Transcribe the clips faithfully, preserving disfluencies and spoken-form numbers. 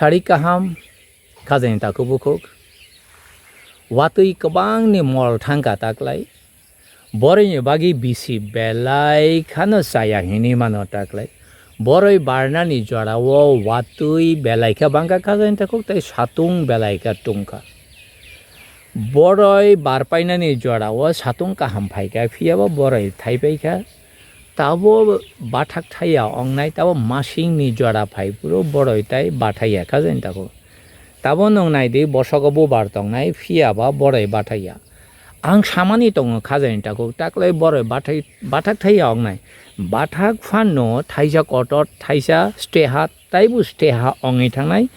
Sari kaham, khajani takhuk bukhuk. Watwi kwbangni mol thangkha taklai. Boroi ni bagwi bisi belai khano chaya hinwi mano taklai. Boroi barnani jorao watwi belai khe bangkha khajani takhuk tei satung belai khe tungkha. Boroi barpainani jorao satung kaham phaikha, phiyaba boroi thaipaikha. Tabo bathak thaiya ongnai, tabo masingni jora phai phuru boroi tai bathaiya khajani takhuk. Tabo nwng naidi, bosogo bubar tongnai, phiyaba boroi bathaiya. Ang samani tongo khajani takhuk, taklai boroi bathai, bathak thaiya ongnai. Bathak phano thaisa kotor, thaisa steha, taibo steha ongwi thangnai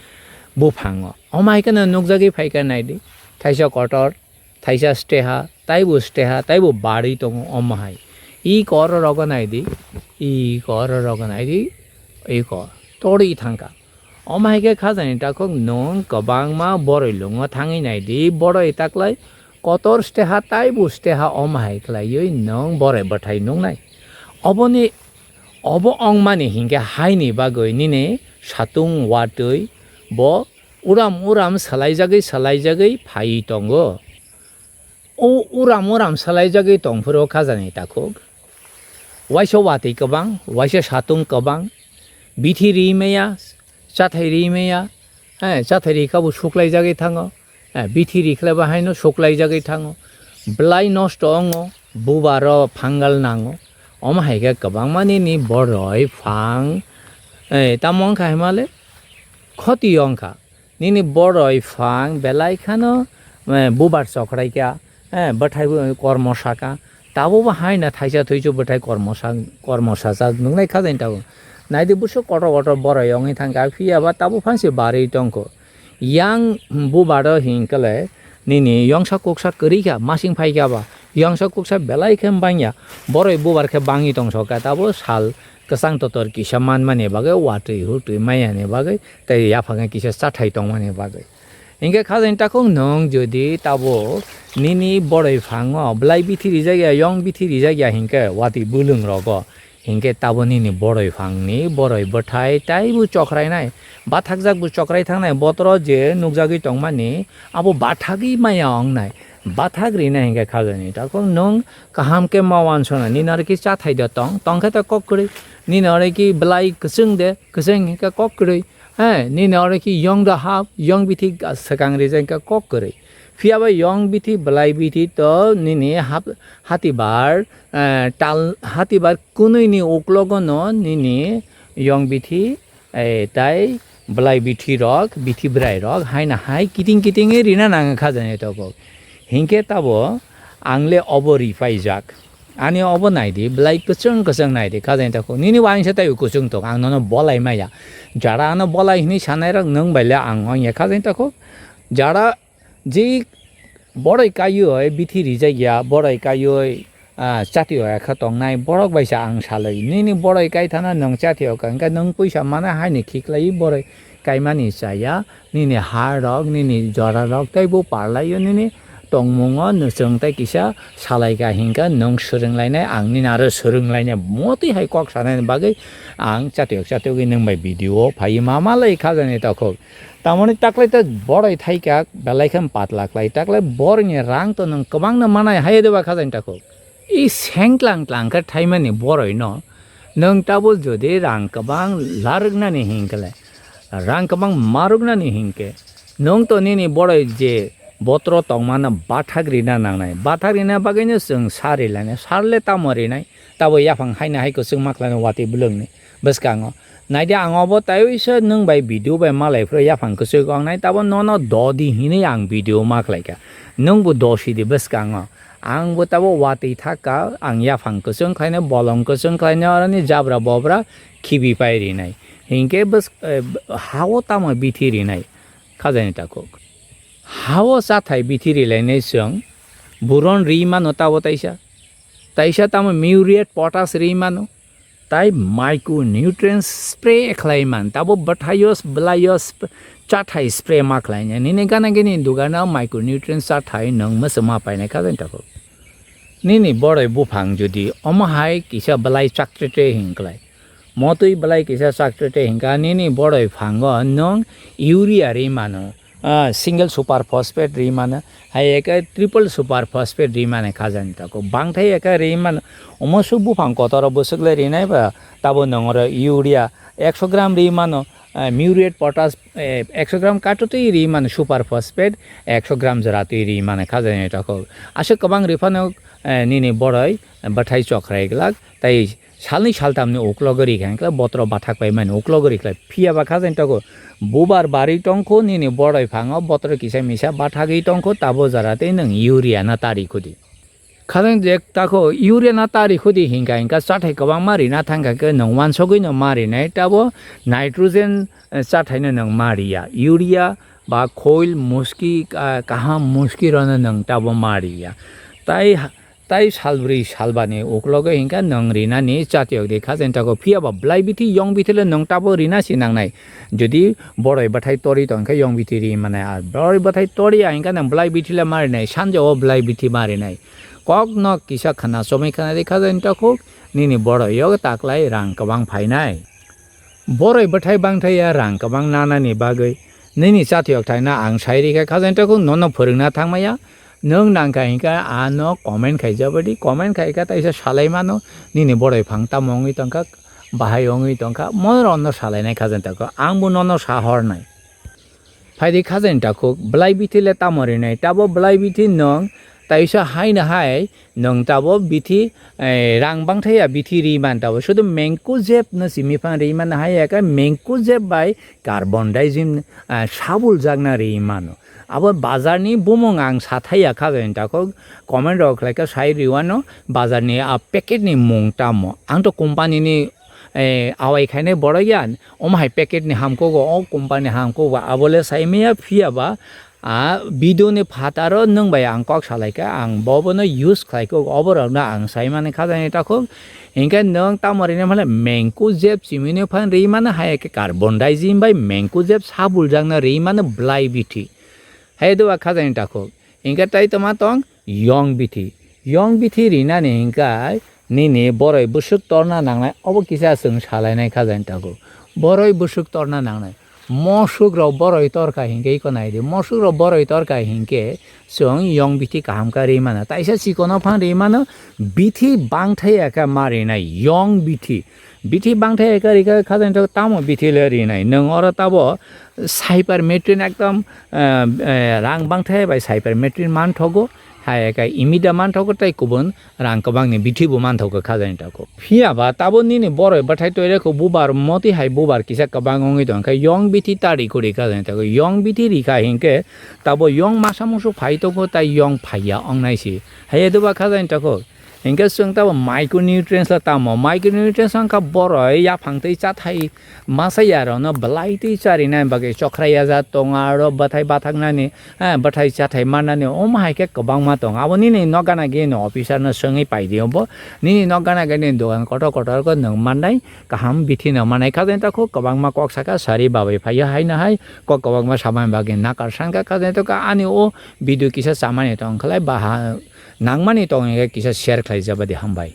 buphango. Omo hai kheno nukjagwi phaikha naidi, thaisa kotor, thaisa steha, taibo steha, taibo barwi tongo omo hai. I koro rogo naidi, i koro rogo naidi, i kor, torwi thangkha. Omo hai khe khajani takhuk nwng kwbangma boroi lungo thangwi naidi, boroi taklai kotor steha, taibo steha omo hai khlaiwi nwng boroi bwthai nuknai. Oboni, obo ongmani hinkhe haini bagwi nini satung watwi bo uram uram swlaijagwi swlaijagwi phaiwi tongo. O uram uram swlaijagwi tongphuru khajani takhuk. Waisa watwi kwbang, waisa satung kwbang, bithi ri maya, chathai ri maya, eh, chathai ri kha bo suklaijagwi thango, eh, bithi ri khlai bo haino suklaijagwi thango, belai nosto wngo, bubaro phangal nango. Omo hai khe kwbangma nini boroi phang, eh, tamo wngkha himale khoti wngkha. Nini boroi phang belai khano, eh, bubar chokraikha, eh, bwthai bo kormo saka. Tabo bo haina thaisa thuisu bwthai kormo sa-, kormo sajak nuknai khajani tabuk. Naidi buso kotor kotor boroi wngwi thangkha, phiyaba tabo phansi barwi tongkho. Yang bubaro hinkhe le nini yongsa kuksa kwrwi kha, masing phai kha ba. Yongsa kuksa belai khe bangya, boroi bubar khe bangwi tongsokha, tabo sal kwchang totor kisa manmani bagwi, watwi hutwi mayani bagwi, tei yaphangwi kisa chathai tongmani bagwi. Hinkhe khajani takhuk nwng jodi tabo nini boroi phango belai bithi rijak ya, yong bithi rijak ya hinkhe watwi bwlwng rogo, hinkhe tabo nini boroi phangni boroi bwthai taibo chokrainai, bathakjak bo chokrai thangnai, botoro je nukjagwi tongmani abo bathagwi maya wngnai, bathak rinai hinkhe khajani takhuk nwng kaham khe ma uansuknai, nini aro khe chathai da tong, tongkhe ta kok kwrwi, nini aro khe belai kwchwng de, kwchwng hinkhe kok kwrwi, he, nini oro khe yong da hap, yong bithi ga-, swkang rijak khe kok kwrwi. Phiyaba yong bithi, belai bithi to nini hap-, hatibar, eh, tal, hatibar kunui ni uklogo no nini yong bithi, eh, tai belai bithi rok, bithi bwrai rok haina hai kiting kiting rina nang khajani takhuk. Hinkhe tabo ang le obo ripaijak. Ani obo naidi, belai kwchwng kwchwng naidi, khajani takhuk. Nini waisa taibo kwchwng tongo, ang nono bolai maya. Jara ano bolai hinwi sanai rok nwng bai le ang wngya, khajani takhuk. Jara je boroi kaiwi bithi rijak ya, boroi kaiwi, ah, chati ya kha tongnai, borok bai sa ang salai. Nini boroi kai thana nwng chati ya kha, hwnkhe nwng puisa mana haini khiklaiwi boroi kaimani chaya, nini ha rok, nini jora rok teibo parlaio, nini tongmungo nwchwng tei kisa salaikha hinkhe nwng swrwnglainai, ang nini aro swrwnglainai, motwi hai kok sanani bagwi ang chatiyok chatiyogwi nwng bai video o phaiwi ma malai khajani takhuk. Tamoni taklai ta boroi thaikha, belai khe patla khlai, taklai boroni rang to nwng kwbangno manai hai de ba khajani takhuk. I sengklang klang khe thaimani boroi no nwng tabuk jodi rang kwbang larwknani hinkhe le, rang kwbang marwknani hinkhe nwng to nini boroi je botoro tongmano bathak rina nangnai. Bathak rina bagwino chwng sa rilainai. Sarle tamo rinai? Tabo yaphang haina hai kwchwng ma khlainai watwi bwlwngni bwskango. Naidi ang obo taiwi se nwng bai video bai malai phuru yaphang kwchwk wngnai, tabo nono dodi hinwi ang video ma khlaikha. Nwngbo dosi di bwskango. Ang bo tabo watwi thakka, ang yaphang kwchwng khlainai, bolong kwchwng khlainai, oroni jabra bobra khibi pai rinai. Hinkhe bwsk-, eh, hao tamo bithi rinai, khajani takhuk. Hao chathai bithi rilainai chwng, boron ri mano tabo taisa. Taisa tamo muriate potash ri mano. Tai micronutrients spray khlai man, tabo bwthaio, bwlaio sp-, chathai spray ma khlainai. Nini gana gini dugano micronutrients chathai nwng mwswma painai khajani takhuk. Nini boroi buphang jodi omo hai kisa bwlai chaktrete hinklai, Motwi belai kisa chaktote hinka nini boroi phango nwng urea ri mano, ah, single super phosphate ri mano, hai eke triple super phosphate ri mano khajani tako. Bangthai eke ri mano, omo suk buphang kotoro bwswk le rinai ba tabo nwng oro urea ekso gram ri mano, ah, muriate potash, eh, ekso gram kato twi ri mano super phosphate, ekso gram jora twi ri mano khajani tako. Aswk kwbang ri phano, eh, nini boroi bwthai chokrai glak, tai salni saltamni uklogo ri kha hwnkhe botoro bathak paimani uklogo ri khlai. Phiya ba khajani tako bubar bari tongkho nini boroi phango botoro kisa misa bathagwi tongkho tabo jora tei nwng urea no tari khudi. Khajani je tako urea no tari khudi hinka hinka chathai kwbangma rina thangkha khe nwng wansogwi no ma rinai tabo nitrogen, eh, chathai no nwng ma riya. Urea ba khoil muski, ah, kaham muski rono nwng tabo ma riya. Tai Tai salbrwi salbani uklogo hinka nwng rinani chatiyok di khajani tako. Phiya ba belai bithi yong bithi le nwng tabo rina si nangnai. Jodi boroi bwthai tori tong khe yong bithi ri manai, ar boroi bwthai tori ya hinka nwng belai bithi le ma rinai, sanja o belai bithi ma rinai. Kok no kisa khana chomwi khana di khajani tako, nini boroi yo taklai rang kwbang phainai. Boroi bwthai bangthai ya rang kwbang nanani bagwi nini chatiyok thaina ang sai rikha khajani tako nono phwrwngna thangmaya. Nwng nangkha hinkhe ano comment khaijabadi, comment khaikha taisa salai mano, nini boroi phang tamo wngwi tongkha, bahai wngwi tongkha, mono rokno salainai khajani tako, angbo nono sa hornai. Phaidi khajani takhuk, belai bithi le tamo rinai? Tabo belai bithi nwng taisa haino hai nwng tabo bithi, eh, rang bangthai ya bithi ri man tabo. Sudu Mancozeb no simi phang ri man hai ya khe Mancozeb bai carbondazim, eh, sabul jakna ri mano. Abo bazar ni bumung ang sathai ya khajani takhuk, comment rok khlai khe sai riwano bazar ni a packet ni mung tamo. Ang to company ni eh, awai khainai borok ya, omo hai packet ni hamkuk o, o company hamkuk ba, abo le sai maya. Phiya ba, a, video ni phataro nwng bai ang kok salai kha, ang bo bono use khlai kuk, obo rok no ang sai mani khajani takhuk. Hinkhe nwng tamo rinai male Mancozeb chimino phan ri mano, hai khe carbondazim bai Mancozeb sabul jakna ri mano belai bithi. Hai do ba khajani takhuk. Hinkhe tai toma tong yong bithi. Yong bithi rinani hinkhe nini boroi bwswk torna nangnai, obo kisa chwng salainai khajani tago. Boroi bwswk torna nangnai. Mosuk rok boroi torkha hinkhe iko naidi. Mosuk rok boroi torkha hinkhe chwng yong bithi kaham khe ri mano. Taisa chikono phang ri mano, bithi bangthai ya khe ma rinai yong bithi. Bithi bangthai ya khe ri khe khajani tago, tamo bithi le rinai. Nwng oro tabo cypermethrin ekdom, eh, eh, rang bangthai bai cypermethrin manthogo, hai khe imida manthogo tei kubun rang kwbangni bithi bo manthogo khajani tago. Phiya ba tabo nini boroi bwthai toire kho bubar moti hai bubar kisa kwbang wngwi tong khe yong bithi ta ri kho ri khajani tago. Yong bithi ri kha hinkhe tabo yong masa musu phai tongo tai yong phaiya wngnai si. Hai do ba khajani tago. Hinkhe chwng tabo micronutrients le tamo? Micronutrients wngkha boroi yaphang twi chathai masa ya rokno belai twi charinai bagwi chokra ya ja tongo, aro bwthai bathaknani, eh, bwthai chathai mannani omo hai khe kwbangma tongo. Abo nini nok gana gini officer no swngwi pai di, obo nini nok gana gini dogan kotor kotor khe nwng mannai kaham bithi no mannai. Khajani takhuk kwbangma kok saka sari babai phaiya haino hai kok kwbangma samani bagwi nakar sankha. Khajani takhuk ani o video kisa chamani tong khlai baha nangmani tong khe kisa share khlai jabadi, hambai.